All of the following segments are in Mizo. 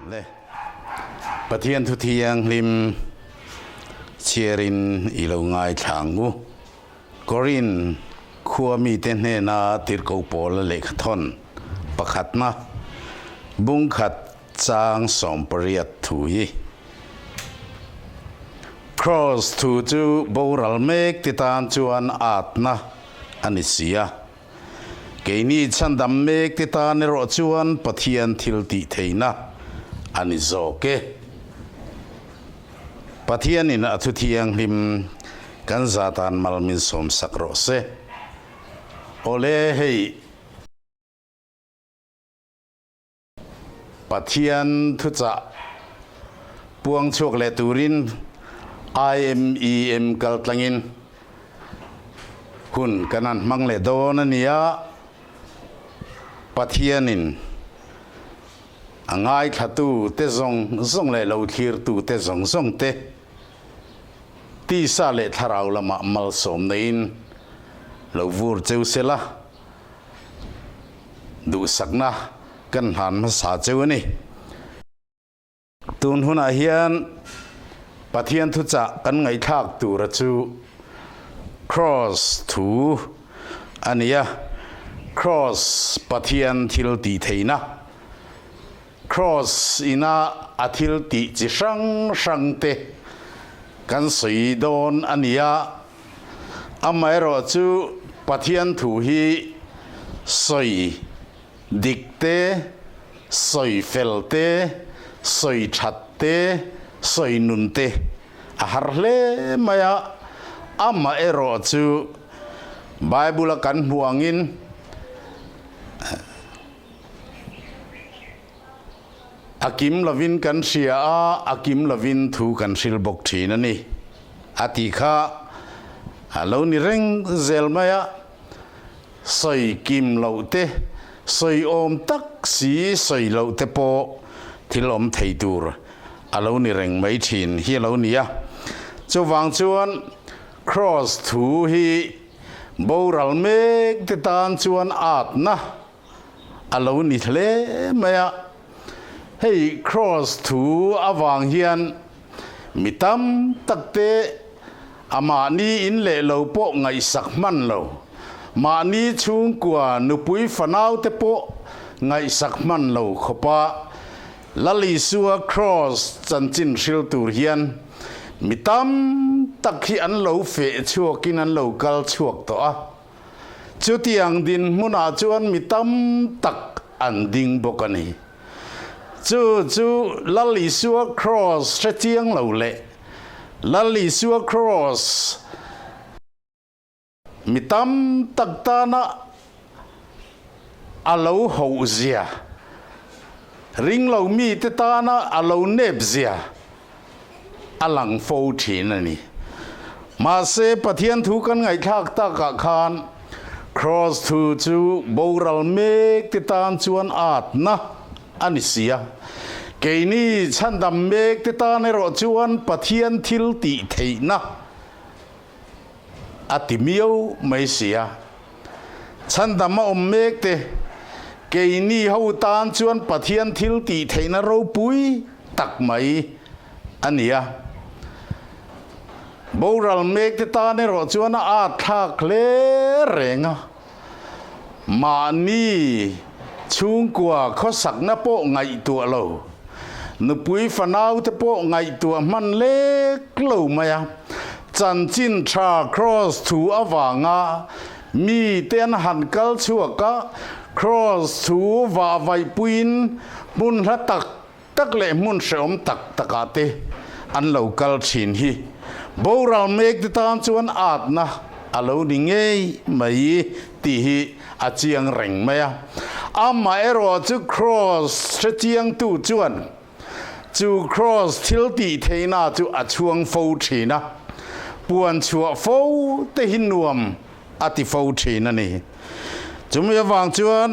Le Pathian thu thianghlim chhiarin i lo ngaithla ang u. Korin khua mite hnena tirhkoh pawl a lehkha thawn pakhatna bungkhat chang 80 thu hi. Kraws thu chu boral mek ti tan chuan atna a ni si a. Keini chhandam mek te tan erawh chuan Pathian thil tih theihna a ni zawk e. Pathianin a thu thianghlim kan zatan mal min sawmsak rawh se. Awle hei. Pathian thuchah puang chhuak leh turin IMEM kal tlangin hun kan han hmang leh dawn a ni a, Pathianin a ngaithlatu te zawng zawng leh lo thlirtu te zawng zawng te tisa leh thlarau lamah malsawm neiin lo vur cheu sela. Duhsakna kan hlan hmasa cheu a ni. Tun hunah hian Pathian thuchah kan ngaihthlak tura chu Kraws thu a ni a, Kraws Pathian thil tih theihna, Kraws ina a thil tih chi hrang hrang te kan sawi dawn a ni a. Amaherawhchu Pathian thu hi sawi dik te, sawi fel te, sawi that te, sawi nun te a har hle mai a. Amaherawhchu Bible-a kan hmuh angin A kim lovin kan hria a, a kim lovin thu kan hril bawk thin a ni, a tih kha a lo ni reng zel mai a. Sawi kim loh te, sawi awm tak si sawi loh te pawh thil awm thei tur a lo ni reng mai thin hi a lo ni a. Chuvang chuan Kraws thu hi boral mek te tan chuan atna a lo ni hle mai a. Hei Kraws thu avang hian mi tam tak te a mahni in leh lo pawh ngaihsak hman lo, mahni chhungkua nupui fanau te pawh ngaihsak hman lo khawpa Lal Isua Kraws chanchin hril tur hian mi tam tak hi an lo feh chhuakin an lo kal chhuak tawh a. Chutiang dinhmunah chuan mi tam tak an ding bawk a ni. Chu chu Lal Isua Kraws hre chiang lo leh Lal Isua Kraws mi tam tak tana a lo hoh zia, ring lo mite tana a lo nep zia a lang fo thin a ni. Mahse, Pathian thu kan ngaihthlak takah khan Kraws thu chu boral mek te tan chuan atna a ni si a. Keini chhandam mek te tan erawh chuan Pathian thil tih theihna a ti miau mai si a. Chhandam a awm mek te, keini ho tan chuan Pathian thil tih theihna ropui tak mai a ni a. Boral mek te tan erawh chuan a at thlak hle reng a. Mahni chhungkua khawsakna pawh ngaihtuah lo, nupui fanau te pawh ngaihtuah hman lek lo mai a. Chanchin tha Kraws thu avanga mite an han kal chhuak a, Kraws thu vah vaihpuiin hmun hla tak tak leh hmun hrehawm tak takah te an lo kal thin hi boral mek te tan chuan atna a lo ni ngei mai tih hi a chiang reng mai a. Amaherawh chu Kraws hrechiangtu chuan Chu Kraws thil tih theihna chu a chhuang fo thin a, puan chhuah fo te hi nuam a ti fo thin a ni. Chumi avang chuan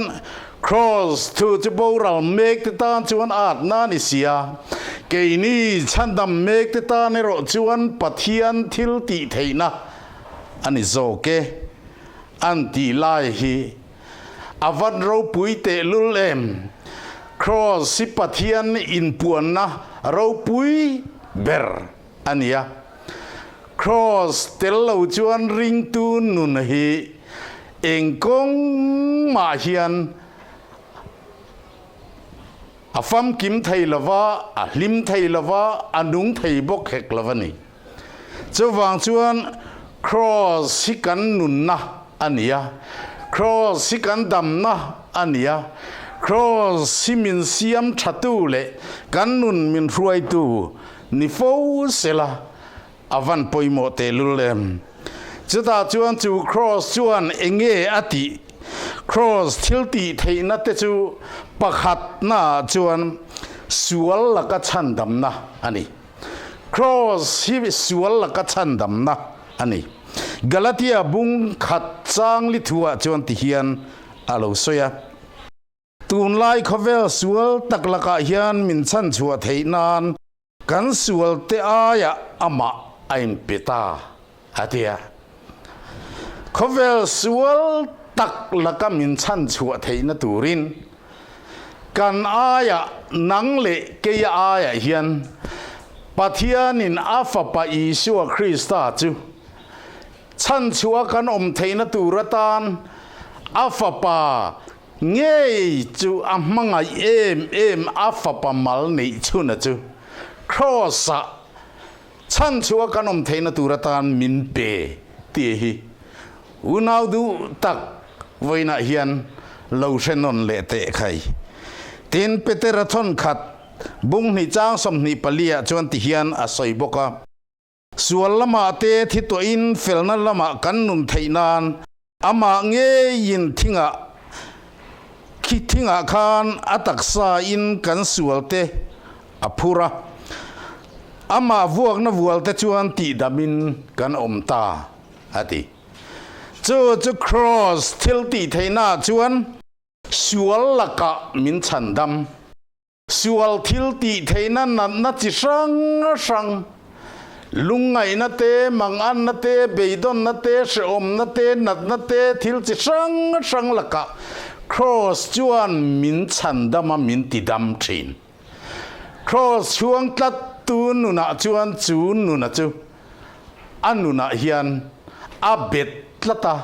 Kraws thu chu boral mek te tan chuan atna a ni si a, keini chhandam mek te tan erawh chuan Pathian thil tih theihna a ni zawk e, an tih lai hi a van ropui tehlul em? Kraws hi Pathian inpuanna ropui ber a ni a. Kraws tel lo chuan ringtu nun hi eng kawng mah hian a famkim thei lo va, a hlim thei lo va, a nung thei bawk hek lo a ni. Chuvang chuan Kraws hi kan nunna a ni a, Kraws hi kan damna a ni a, Kraws hi min siam thatu leh kan nun min hruaitu ni fo sela a van pawimawh tehlul em. Chutah chuan chu Kraws chuan enge a tih? Kraws thil tih theihna te chu pakhatnaah chuan sual laka chhandamna a ni. Kraws hi sual laka chhandamna a ni. Galatia bung khat chang li thuah chuan ti hian a lo sawi a. Tunlai khawvel sual tak lakah hian min chhanchhuah theih nan kan sual te aiah amah a inpe ta, a ti a. Khawvel sual tak laka min chhanchhuah theihna turin Kan aiah, nang leh keia aiah hian Pathianin a Fapa Isua Krista chu chhanchhuah kan awm theihna tur atan a Fapa ngei chu a hmangaih em em a Fapa mal neih chhuna chu Kraws-ah chhanchhuah kan awm theihna tur atan min pe tih hi Unau duh tak vawiinah hian lo hre nawn leh teh khai. Tin, Petera thawnkhat bung hnih chang 24 ah chuan ti hian a sawi bawk a, Sual lamah te thi tuahin felna lamah kan nun theih nan amah ngeiin thingah khi thingah khan a taksa in kan sual te a phur a, amah vuakna vual te chuan tihdamin kan awm ta. a ti. Chu chu Kraws thil tih theihnaah chuan sual lakah min chhan dam. Sual thil tih theihna natna chi hrang hrang, lungngaihna te, manganna te, beidawnna te, hrehawmna te, natna te, thil chi hrang hrang lakah Kraws chuan min chhan dam a, min ti dam thin. Kraws chhuang tlat tu nunah chuan chu nuna chu a nunah hian a bet tlat a,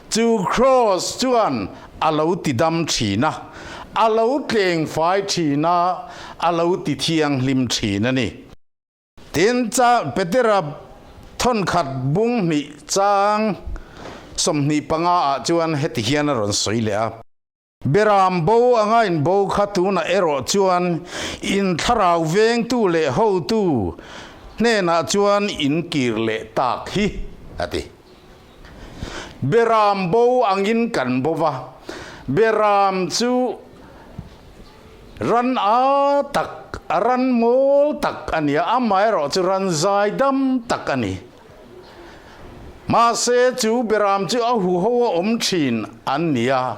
chu Kraws chuan a lo ti dam thin a, a lo tleng fai thin a, a lo ti thianghlim thin a ni. Tin, cha Petera thawnkhat bung hnih chang 25 ah chuan heti hian a rawn sawi leh a. Beram bo anga in bo kha tunah erawh chuan in thlarau vengtu leh hotu hnenah chuan in kir leh tak hi, a ti. Beram bo angin kan bo va, beram chu ran a tak, ran mawl tak a ni a, amaherawh chu ran zaidam tak a ni. Mahse, chu beram chu a huho a awm thin an ni a.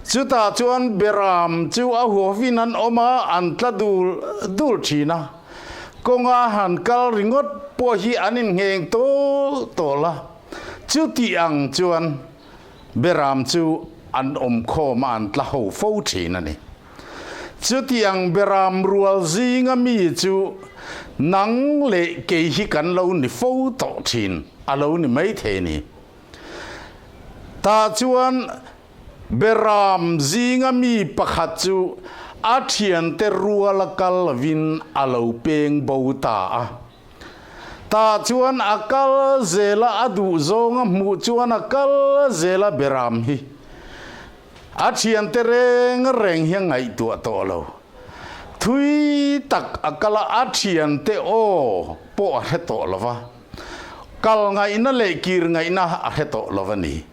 Chutah chuan beram chu a huhovin an awm a, an tla dul dul thin a. Kawnga han kal ringawt pawh hi an inngheng tawl tawl a. Chuti ang chuan beram chu an awm khawm a, an tla ho fo thin a ni. Chutiang beram rual zinga mi chu nang leh kei hi kan lo ni fo tawh thin a lo ni maithei ni. Tah chuan beram zinga mi pakhat chu a thiante ruala kal lovin a lo peng bo ta a. Tah chuan a kal zela a duh zawnga hmuh chuan a kal zela beram hi. A thiante reng reng hi a ngaihtuah tawh lo. Thui tak a kal a, a thiante aw pawh a hre tawh lo va. Kal ngaihna leh kir ngaihna a hre tawh lo va ni.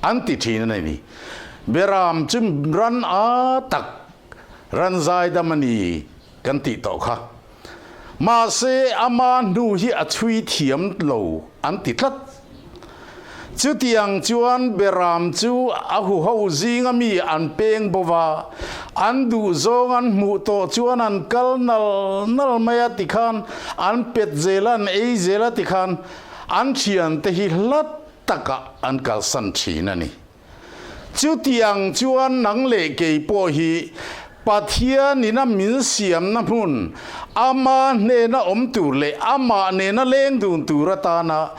An ti thin a ni. Beram chu ran a tak, ran zaidam a ni kan tih tawh kha. Mahse, ama hnu hi a chhui thiam lo an ti tlat. Chutiang chuan Beram chu a huho zinga mi an peng bo va, an duh zawng an hmuh tawh chuan an kal nal nal mai a tikhan an pet zel a, an ei zel a tikhan an thiante hi hla takah an kalsan thin a ni. Chutiang chuan nang leh kei pawh hi Pathianin a min siamna hmun, Ama hnena awm tur leh Amah nena leng dun tur atana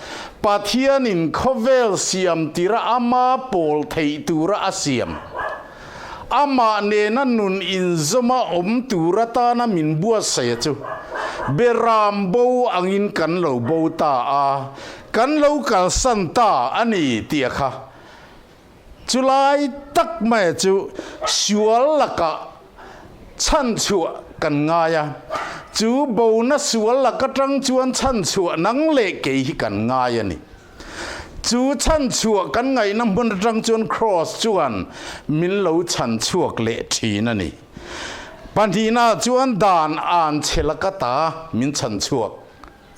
Pathianin khawvel siam tira Ama pawl theih tura a siam, Amah nena nun inzawma awm tur atana min buatsaih a chu Beram bo angin kan lo bo ta a, kan lo kalsan ta a ni tih a kha. Chulai tak mai chu sual lakah chhanchhuah kan ngai a, chu bona sual lak atang chuan chhanchhuah nang leh kei hi kan ngai a ni. Chu chhanchhuah kan ngaihna hmun atang chuan Kraws chuan min lo chhanchhuak leh thin a ni. Pahnihna chuan dan an che laka ta min chhanchhuak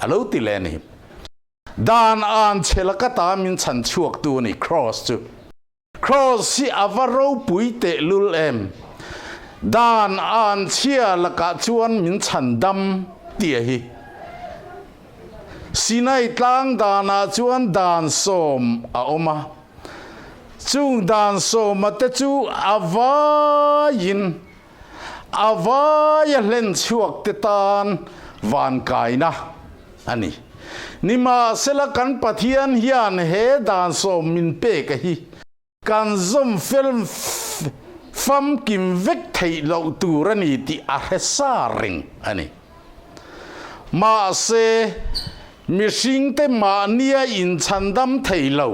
a lo ti leh a ni. Dan an che laka ta min chhan chhuak tu a ni Kraws chu. Kraws hi a va ropui teh lul em. Dan an chhia lakah chuan min chhan dam tia hi. Sinai tlang danah chuan dan sawm a awm a. Chung dan sawma te chu a vaiin a vaia hlen chhuak te tan vankaina a ni. Nimahsela kan Pathian hian he dan sawm min pek a hi kan zawm fel famkim vek theih loh tur a ni tih a hre sa reng a ni. Mahse, mihringte mahnia inchhandam thei lo,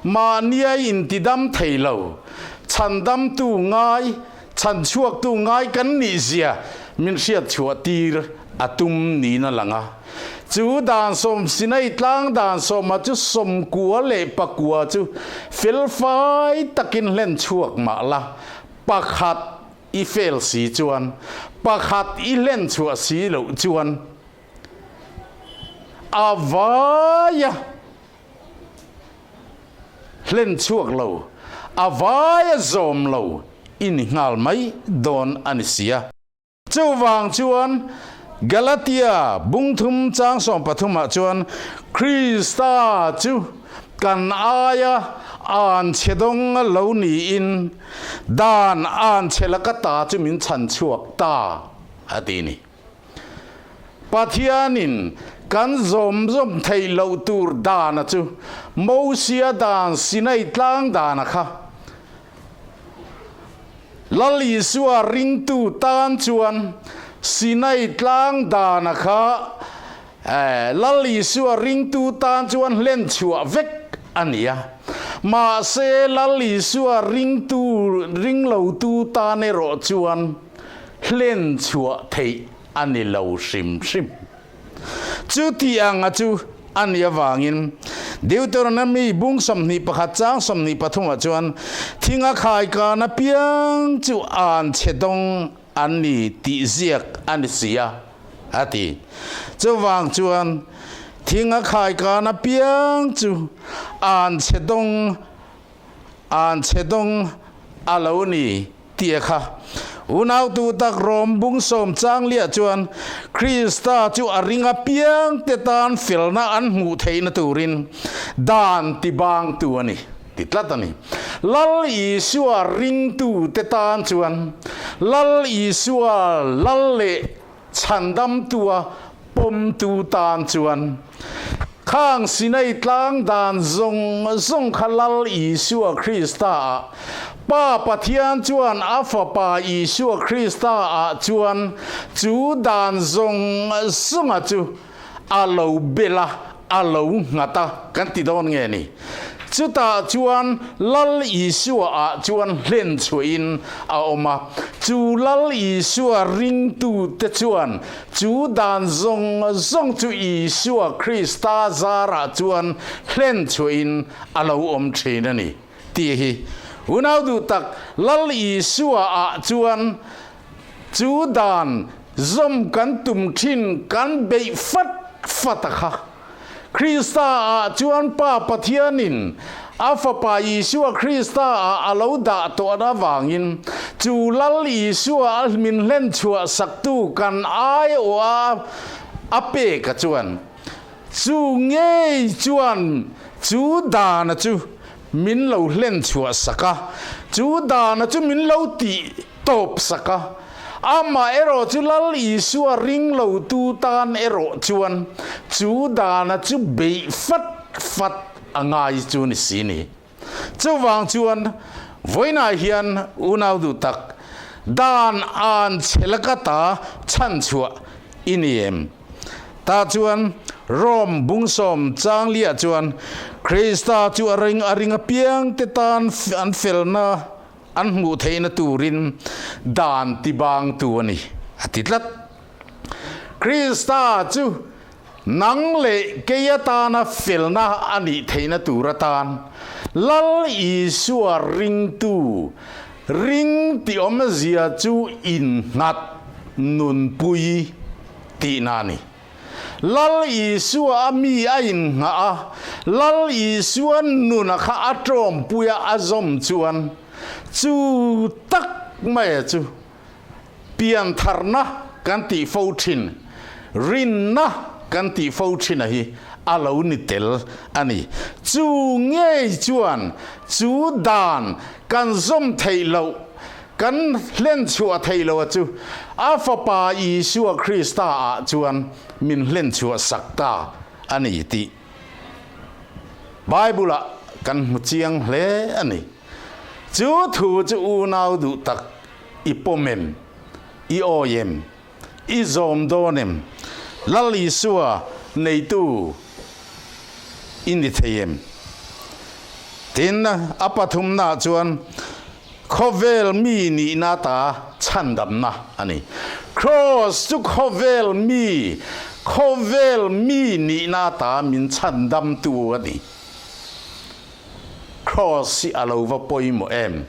mahnia intidam thei lo, chhandamtu ngai, chhanchhuaktu ngai kan nihzia min hriatchhuah tir a tum niin a lang a. Chu dan sawm Sinai tlang dan sawma chu sawmkua leh pakua chu felfai takin hlen chhuak mah la, pakhat I fail si chuan pakhat i hlen chhuah si loh chuan a vaia hlen chhuak lo, a vaia zawm lo i ni nghal mai dawn a ni si a. Chuvang chuan Galatia bungthum chang 13 ah chuan Krista chu kan aia an chhe dawng lo niin Dan an chhe laka ta chu min chhan chhuak ta, a ti ni. Pathianin kan zawm zawm theih loh tur dana chu Mosia dan Sinai tlang dana kha Lal Isua ringtu tan chuan Sinai tlang dana kha Lal Isua ringtu tan chuan hlen chhuah vek a ni a. Mahse, Lal Isua ringtu ringlotu tan erawh chuan hlen chhuah theih a ni lo hrim hrim. Chuti anga chu a nih avangin Deuteronomy bung 21 chang 23 ah chuan thinga khaikan apiang chu an chhe dawng an ni tih ziak a ni si a, a ti. Chuvang chuan thing a khaikan apiang chu an chhe dawng, an chhe dawng a lo ni tih a kha. Unautu tak Rom bung sawm chang liah chuan Krista chu a ring apiang te tan felna an hmuh theihna turin dan tibangtu a ni. Ti tlat a ni. Lal Isua ringtute tan chuan Lal Isua lal leh chhandamtua pawmtu tan chuan khang Sinai tlang dan zawng zawng kha Lal Isua Krista ah Pa Pathian chuan a Fapa Isua Krista ah chuan chu dan zawng zawnga chu a lo bel a, a lo nghat a kan ti dawn nge ni? Chutah chuan Lal Isua ah chuan hlen chhuahin a awm a, chu Lal Isua ringtute chuan chu dan zawng zawng chu Isua Krista zarah chuan hlen chhuahin a lo awm thin a ni tih hi unau duh tak Lal Isua ah chuan Chu dan zawm kan tum thin kan beih fat fat a kha. Krista ah chuan Pa Pathianin a Fapa Isua Krista ah a lo dah tawh avangin chu Lal Isua a min hlen chhuah saktu kan aiawh a a pek a chuan chu ngei chuan chu dana chu min lo hlen chhuah sak a, chu dana chu min lo tih. tawp sak a, amah erawh chu Lal Isua ring lotu tan erawh chuan chu dana chu beih fat fat a ngai chu ni si ni. Chuvang chuan vawiinah hian unau duh tak dan an chhe laka ta chhanchhuah i ni em? Tah chuan Rome bungsawm changliah chuan Krista chu a ring a ring apiangte tan an felna an hmuh theihna turin dan tibangtu a ni, a ti tlat. Krista chu nang leh kei atana felna a nih theihna tur atan Lal Isua ringtu ring tih awmzia chu innghat nunpui tihna a ni. Lal Isua a mi a innghah a, Lal Isua nuna kha a tawmpuia a zawm chuan chu tak maia chu piantharna kan tih fo thin, rinna kan tih fo thin a hi a lo ni tel a ni. Chu ngei chuan chu dan kan zawm theih loh Kan hlen chhuah theih lo a chu a Fapa Isua Krista ah chuan min hlen chhuah sak ta a ni tih Bible ah kan hmu chiang hle a ni. Chu thu chu unau duh tak i pawm em? I awi em? I zawm dawn em? Lal Isua neitu i ni thei em? Tin, a pathumnaah chuan khawvel mi nihna ta chhandamna a ni. Kraws chu khawvel mi, khawvel mi nihna ta min chhandamtu a ni. Kraws hi a lo va pawimawh em?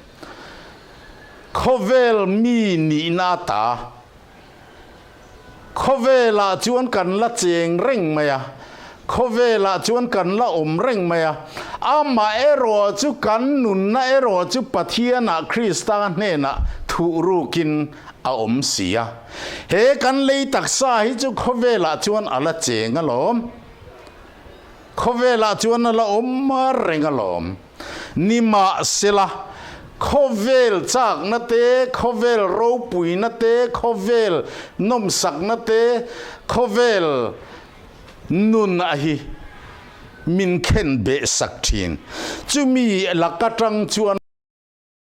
Khawvel mi nihna ta. Khawvelah chuan kan la cheng reng mai a, khawvelah chuan kan la awm reng mai a. Amah erawh chu kan nunna erawh chu Pathianah Krista hnenah thuh rukin a awm si a. He kan lei taksa hi chu khawvelah chuan a la cheng alawm. Khawvelah chuan a la awm reng alawm. Nimahsela, khawvel chakna te, khawvel ropuina te, khawvel nawmsakna te, khawvel nun a hi min khen beh sak thin. Chumi lak atang chuan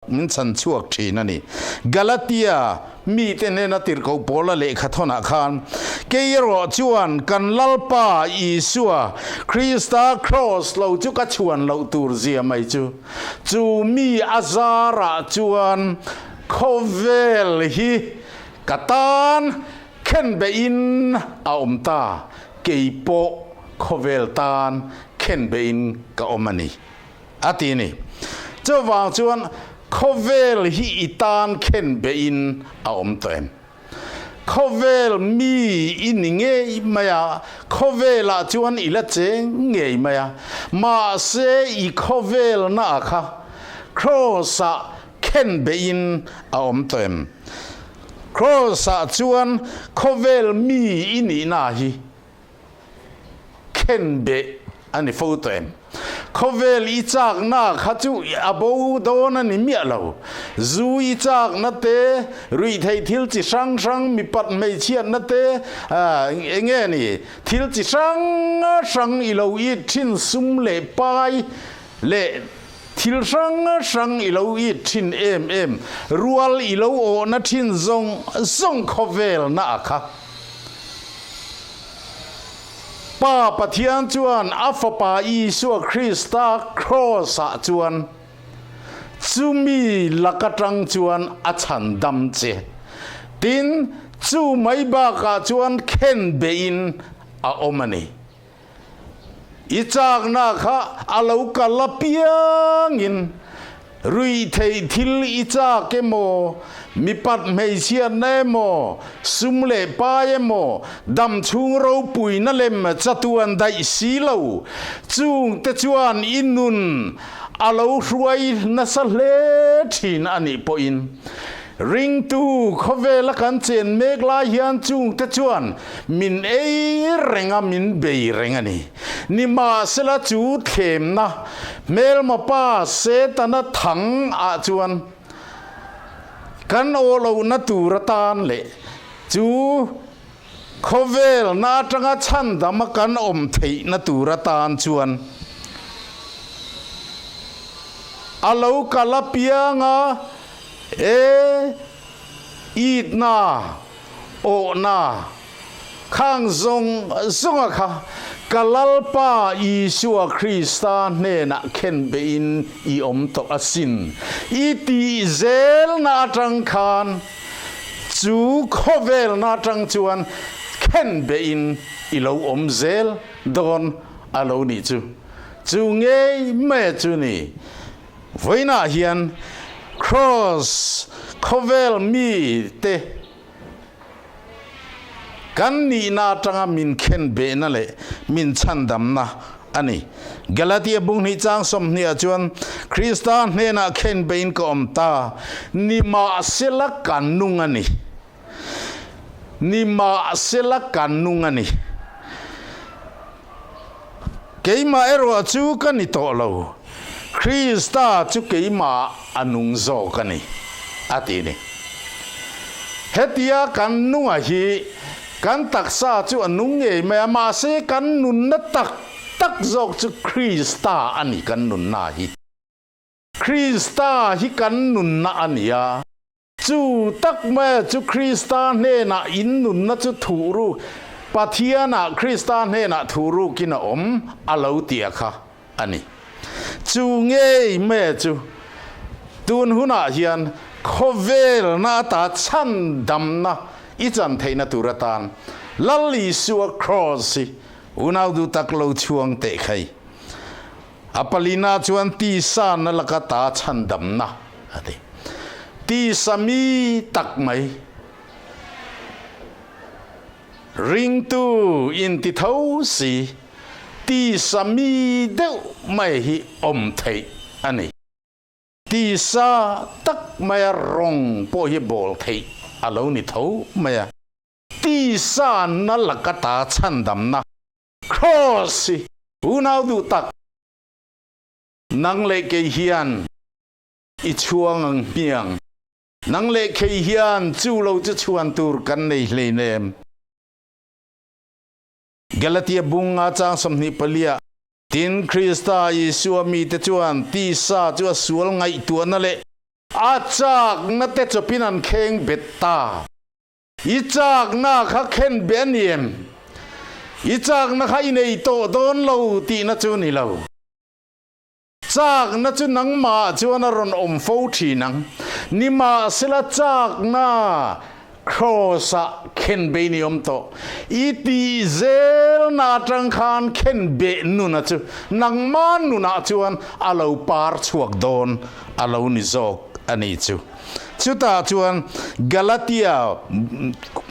min chhan chhuak thin a ni. Galatia mite hnena tirhkoh Paula lehkha thawnah khan, Kei erawh chuan kan Lalpa Isua Krista kraws lo chu ka chhuan loh tur zia mai chu, chu mi a zarah chuan khawvel hi ka tan khenbeihin a awm ta, kei pawh khawvel tan khenbeihin ka awm a ni. A ti ni. Chuvang chuan khawvel hi i tan khen beihin a awm tawh em? Khawvel mi i ni ngei mai a, khawvelah chuan i la cheng ngei mai a, mahse i khawvelna a kha Kraws-ah khen beihin a awm tawh em? Kraws-ah chuan khawvel mi i nihna hi khen beh a ni fo tawh em? Khawvel i chakna kha chu a bo dawn a ni miah lo. Zu i chakna te, ruihtheih thil chi hrang hrang, mipat hmeichhiatna te, eng nge ni, thil chi hrang hrang i lo it thin sum leh pai leh thil hrang hrang i lo it thin em em, rual i lo awhna thin zawng zawng khawvelna a kha. Pa Pathian chuan a Fapa Isua Krista kraws-ah chuan chumi lak atang chuan a chhan dam che. Tin, chu mai bakah chuan khen beihin a awm a ni. I chakna kha a lo kal apiangin ruihtheih thil i chak emaw, mipat hmeichhiatna emaw, sum leh pai emaw, dam chhung ropuina lem chatuan daih si lo, chungte chuan i nun a lo hruai nasa hle thin a nih pawhin Ringtu khawvela kan chen mek lai hian chungte chuan min ei reng a, min bei reng a ni. Nimahsela chu thlemna hmelma pa Setana thang ah chuan Kan aw lohna tur atan leh chu khawvel na atanga chhandama kan awm theihna tur atan chuan a lo kal apiang a, e itna, awhna, Khang zawng zawnga kha ka Lalpa Isua Krista hnenah khen beihin i awm tawh asin. I tih zelna atang khan chu khawvelna atang chuan khen beihin i lo awm zel dawn a lo nih chu. Chu ngei mai chu ni. Vawiinah hian Kraws khawvel mite Kan nihna atanga min khen behna leh min chhandamna a ni. Galatia bung hnih chang 20 ah chuan, Krista hnenah khen behin ka awm ta, nimahsela ka nung a ni. Nimahsela ka nung a ni. Keimah erawh chu ka ni tawh lo, Krista chu keimah a nung zawk a ni, a ti ni. Hetia kan nunga hi kan taksa chu a nung ngei mai a, mahse kan nunna tak tak zawk chu Krista a ni kan nunna hi. Krista hi kan nunna a ni a. Chu tak mai chu Krista hnenah in nunna chu thuh ruk, Pathianah Krista hnenah thuh rukin a awm a lo tia kha a ni. Chu ngei mai chu tun hunah hian khawvelna ata chhandamna i chan theihna tur atan Lal Isua Kraws hi unau duh tak lo chhuang teh khai. A palina chuan tisa na laka ta chhandamna a ti. Tisa mi tak mai ringtu inti tho si, tisa mi deuh mai hi awm theih a ni. Tisa tak maia rawng pawh hi bawl theih a lo ni tho mai a. Tisa na laka ta chhandamna Kraws hi unau duh tak, nang leh kei hian i chhuang ang hmiang. Nang leh kei hian chu lo chu chhuan tur kan nei hleinem. Galatia bunga chang 24ah, Tin, Krista Isua mite chuan tisa chu a sual ngaihtuahna leh a chakna te chawpin an kheng bet ta. I chakna kha khen be a ni em? I chakna kha i nei tawh dawn lo tihna chu ni lo. Chakna chu nangmah chuan a rawn awm fo thin ang. Nimahsela chakna Kraws-ah khen be ni awm tawh. I tih zelna atang khan khen beh nuna chu nangmah nunah chuan a lo par chhuak dawn a lo ni zawk a ni chu. Chutah chuan Galatia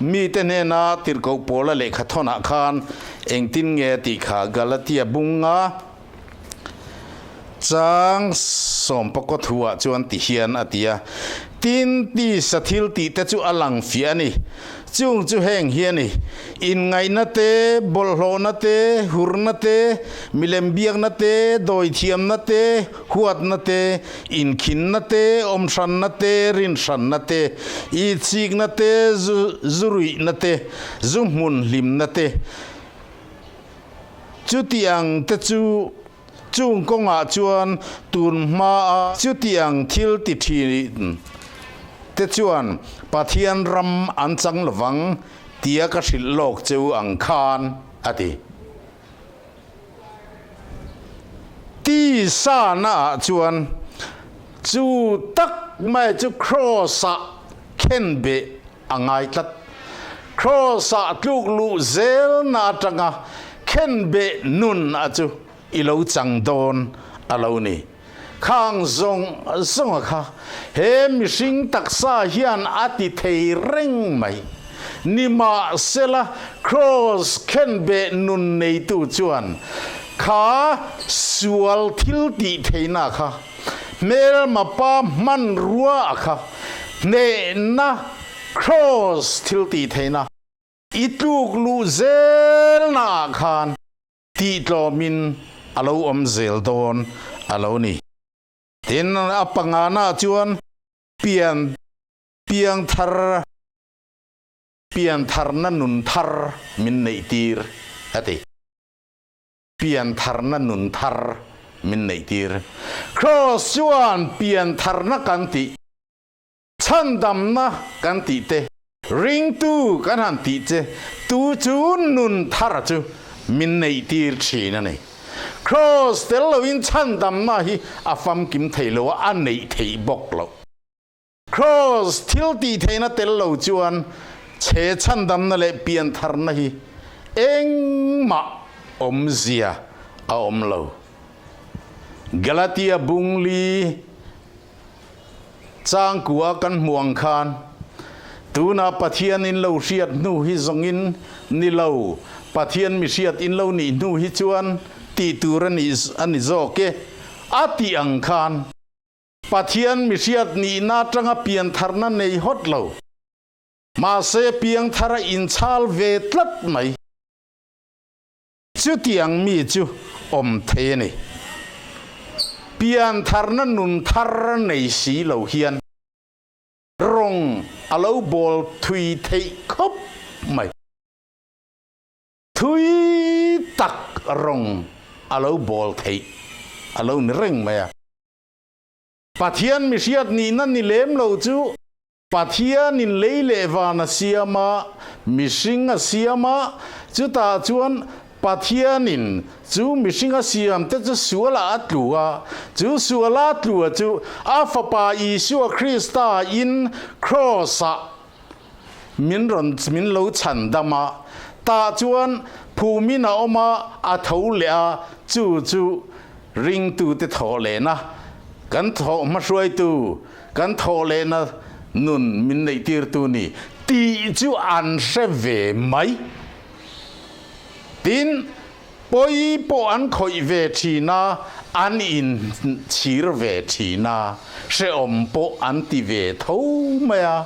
mite hnena tirhkoh Paula lehkha thawnah khan engtin nge a tih kha? Galatia bunga chang sawmpakaw thuah chuan ti hian a ti a, Tin, tisa thil tihte chu a lang fiah a ni. Chung chu heng hi a ni, inngaihna te, bawlhhlawhna te, hurna te, milem biakna te, dawithiamna te, huatna te, inkhinna te, awmhranna te, rinhranna te, itsikna te, zu ruihna te, zu hmun hlimna te. Chuti ang te chu chung kawngah chuan tun hmaa chuti ang thil ti thin te chuan Pathian ram an chang lovang tia ka hrilh lawk cheu ang khan, a ti. Tisa naah chuan chu tak mai chu Kraws-ah khen beh a ngai tlat. Kraws-ah tluk luh zelna atanga khen beh nun a chu i lo chang dawn a lo ni. Khang zawng zawnga kha he mihring taksa hian a ti thei reng mai. Nimahsela, Kraws khenbeh nun neitu chuan kha sual thil tih theihna kha, hmelma pa hmanrua a kha, hnehna Kraws thil tih theihna i tluk luh zelnaah khan tih tlawmin a lo awm zel dawn a lo ni. Tin, a pangana chuan pian. Piangthar, piantharna nun thar min neihtir a ti. Piantharna nun thar min neihtir. Kraws chuan piantharna kan tih, chhandamna kan tih te, ringtu kan han tih che tu chu nun thar chu min neihtir thin a ni. Kraws tel loin chhandamna hi a famkim thei lo a, a neih theih bawk loh. Kraws thil tih theihna tel lo chuan chhe chhandamna leh piantharna hi engmah awmzia a awm lo. Galatia bungli changkua kan hmuh ang khan tuna Pathian in lo hriat hnu hi zawngin ni lo, Pathian mi hriat in lo nih hnu hi chuan tih tur a ni zawk e a tih ang khan. Pathian mihriat nihna atanga piantharna nei hawt lo. Mahse piangthar a inchhal ve tlat mai. Chutiang mi chu awm thei a ni. Piantharna nun thar nei si lo hian rawng a lo bawl thui theih khawp mai. Thui tak rawng a lo bawl theih a lo ni reng mai a. Pathian mihriat nihna ni lem lo chu Pathianin lei leh van a siam a, mihring a siam a, chutah chuan Pathianin chu mihring a siam te chu sualah a tlu a, chu suala tlu a chu a Fapa Isua Krista in Kraws-ah min rawn min lo chhan dam a, tah chuan phumin a awm a, a tho leh a, chu chu ringtute thawh lehna, kan thawh hmahruaitu, kan thawh lehna nun min neihtirtu ni tih chu an hre ve mai. Tin, pawi pawh an khawih ve thin a, an inchhir ve thin a, hrehawm pawh an ti ve tho mai a,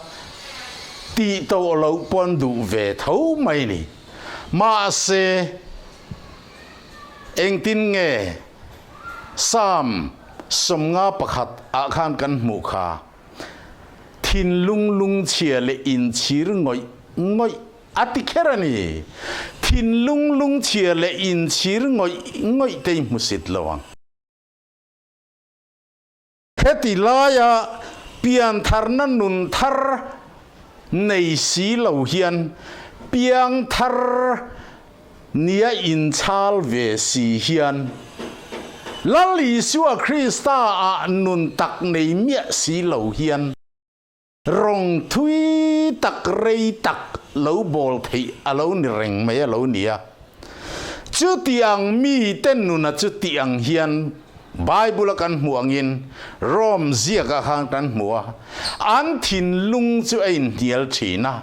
tih tawh loh pawh an duh ve tho mai ni. Mahse, engtin nge Psalm 51 ah khan kan hmuh kha, Thinlung lungchhia leh inchhir ngawih ngawih A ti kher a ni. Thinlung lungchhia leh inchhir ngawih ngawih te i hmusit lo ang. Heti laia piantharna nun thar nei si lo hian piangthar nia inchhal ve si hian Lal Isua Krista ah nun tak nei miah si lo hian Rawng thui tak rei tak lo bawl theih a lo ni reng mai a lo ni a. Chutiang mite nuna chuti ang hian Bible-a kan hmuh angin Rome ziakah khan kan hmu a, an thinlung chu a inhnial thin a.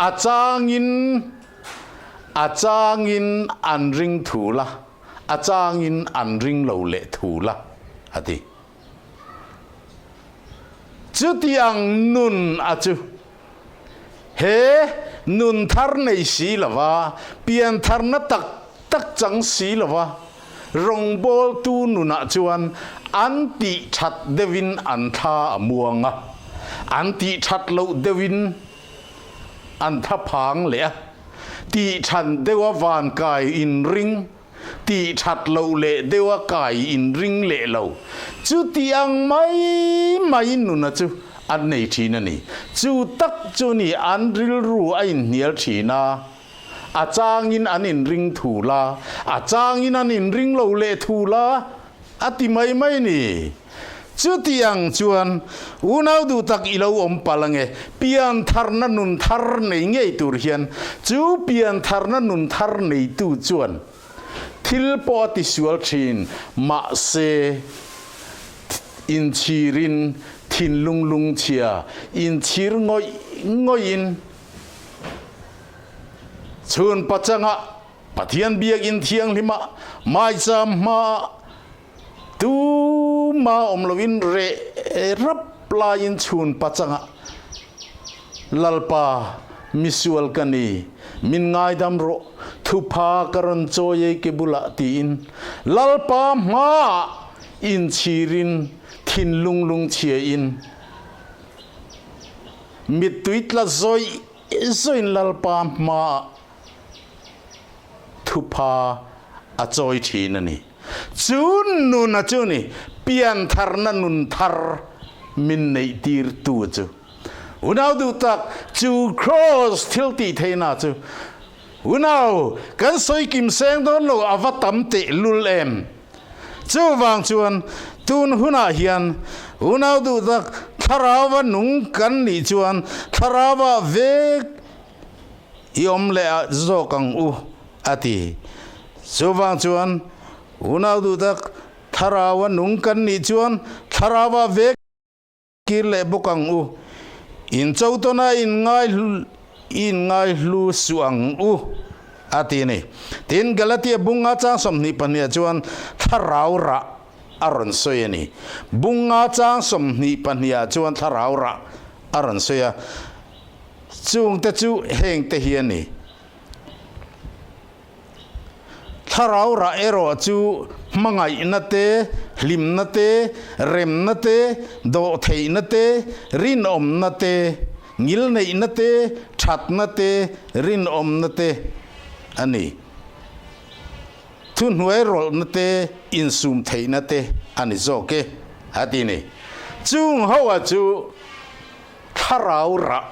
A changin a changin an ring thul a, a changin an ring lo leh thul a, a ti. Chutiang nun a chu he nun thar nei si lova, pian tharna tak tak chang si lova rawngbawltu nunah chuan an tih that deuhin an thla a muang a, an tih that loh deuhin an thlaphang leh a, tih than deuha vankai inring Tih that loh leh deuha kai inring leh lo. Chuti ang mai mai nuna chu an nei thin a ni. Chu tak chu ni an rilru a inhnial thin a, a changin an inring thul a, a changin an inring lo leh thul a, a ti mai mai ni. Chuti ang chuan unau duh tak i lo awm palh ange, piantharna nun thar nei ngei tur hian chu piantharna nun thar neitu chuan thil pawh a tisual thin, mahse inchhirin thinlung lungchhia inchhir ngawih ngawihin chhun pachangah Pathian biakinn thianghlimah maicham hmaah Tuma awm loin reh rap laiin chhun pachangah, Lalpa, misual ka ni, min ngaidam rawh, thupha ka rawn chawi ei ke bulah tiin Lalpa hmaah inchhirin thinlung lungchhiain. Mittui tla zawih zawihin Lalpa hmaah thupha a chawi thin a ni. Chu nuna chu ni piantharna nun thar min neih tirtu chu. Unau duh tak, chu Kraws thil tih theihna chu unau kan sawi kim seng dawn lo a va tam teh lul em? Chuvang chuan tun hunah hian unau duh tak thlarauva nung kan nih chuan thlarauva vek i awm leh zawk ang u, a ti. Chuvang chuan unau duh tak thlarauva nung kan nih chuan thlarauva vek Kir leh bawk ang u. In cho tawna in ngai hlu suh ang u, a ti a ni. Tin, Galatia bunga chang 22 ah chuan thlarau rah a rawn sawi a ni. Bunga chang 22 ah chuan thlarau rah a rawn sawi a, chungte chu hengte hi a ni. Thlarau rah erawh chu hmangaihna te, hlimna te, remna te, dawhtheihna te, rinawmna te, ngilneihna te, thatna te, rinawmna te a ni. Thuhnuai rawlhna te, insum theihna te a ni zawk e, a ti ni. Chung hoa chu Thlarau rah,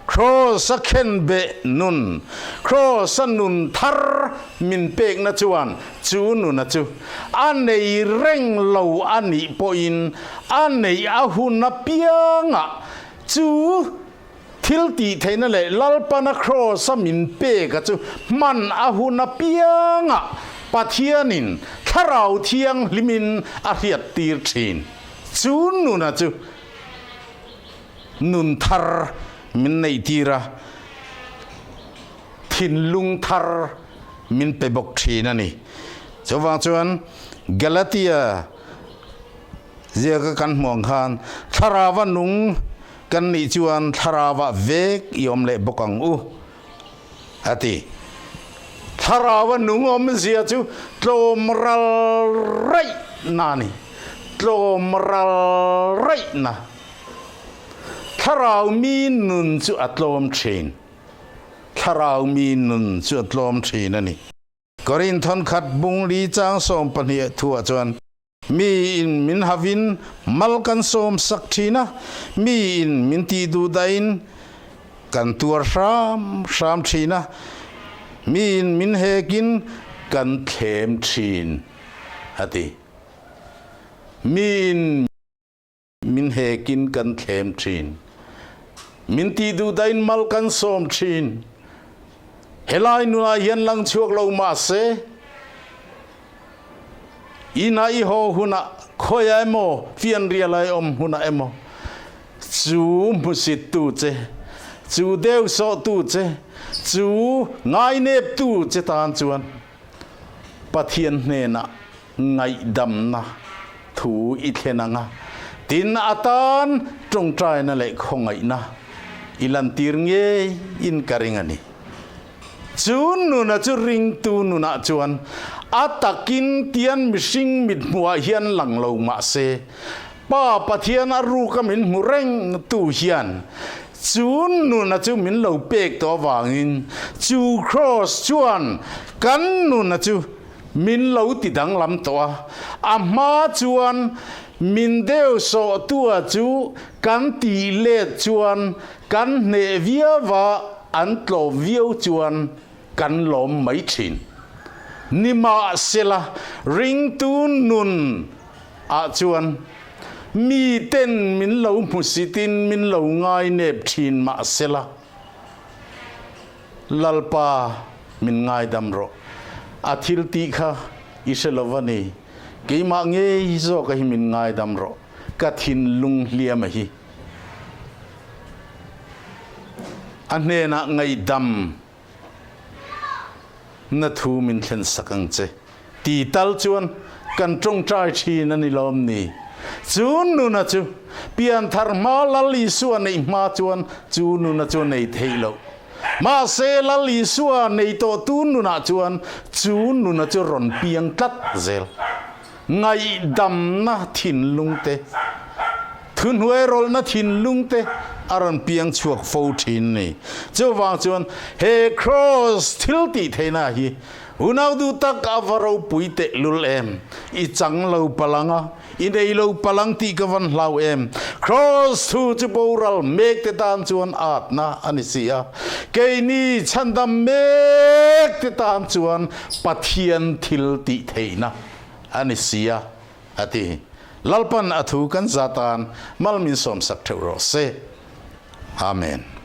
Kraws-a khenbeh nun, Kraws-a nun thar min pekna chuan chu nuna chu a nei reng lo a nih pawhin a neih a hun apiangah chu thil tih theihna leh Lalpana Kraws-a min peka chu hman a hun apiangah Pathianin Thlarau Thianghlimin a hriattir thin. Chu nuna chu Nun thar min neih tir a, thinlung thar min pe bawk thin a ni. Chuvang chuan Galatia ziaka kan hmuh ang khan thlarauva nung kan nih chuan thlarauva vek i awm leh bawk ang u a ti. Thlarauva nung awmzia chu tlawm ral raih na a ni. Tlawm ral raih na. Thlarau mi nun chu a tlawm thin. Thlarau mi nun chu a tlawm thin a ni. Korin thawnkhat bung li chang 12 thuah chuan, Mi in min havin mal kan sawm sak thin a, mi in min tih duh dahin kan tuar hram hram thin a, mi in min hekin kan thlem thin, a ti. Mi in. Min hekin kan thlem thin. Min tih duh dahin mal kan sawm thin. Helai nunah hian lang chhuak lo mah se, inah i haw hunah khawiah emaw fianrial a i awm hunah emaw chu hmusittu che, chu deusawhtu che, chu ngaineptu che tan chuan Pathian hnenah ngaihdamna thu i thlen ang a, tin atan tawngtaina leh khawngaihna i lantir ngei in ka ring a ni. Chu nuna chu ringtu nunah chuan a takin tian mihring mithmuhah hian lang lo mah se, Pa Pathian a ruka min hmu reng tu hian chu nuna chu min lo pek tawh avangin chu kraws chuan kan nuna chu Min lo ti danglam tawh a, a hma chuan min deu sawhtua chu kan tih let chuan kan hneh viau a, an tlawm viau chuan kan lawm mai thin. Nimahsela, ringtu nun ah chuan mi ten min lo hmusitin min lo ngainep thin mahsela, Lalpa min ngaidam rawh. A thil tih kha i hre lo va ni. Keimah ngei zawk a hi min ngaidam rawh. Ka thinlung hliam a hi. A hnenah ngaihdam na thu min thlen sak ang che. Ti tal chuan kan tawngtai thin a ni lawm ni? Chu nuna chu pianthar hma Lal Isua neih hma chuan chu nuna chu a nei theih loh. Mahse Lal Isua nei tawhtu nunah chuan chu nuna chu rawn piang tlat zel. Ngaihdamna thinlung te, thuhnuairawlhna thinlung te. a rawn piang chhuak fo thin ni. Chuvang chuan he Kraws thil tih theihna hi unau duh tak a va ropui teh lul em? I chang lo palang a, i nei lo palang tih ka van hlau em? Kraws thu chu boral mek te tan chuan atna a ni si a, keini chhandam mek te tan chuan Pathian thil tih theihna a ni si a, a ti. Lalpan a thu kan za tan mal min sawmsak theuh rawh se. Amen.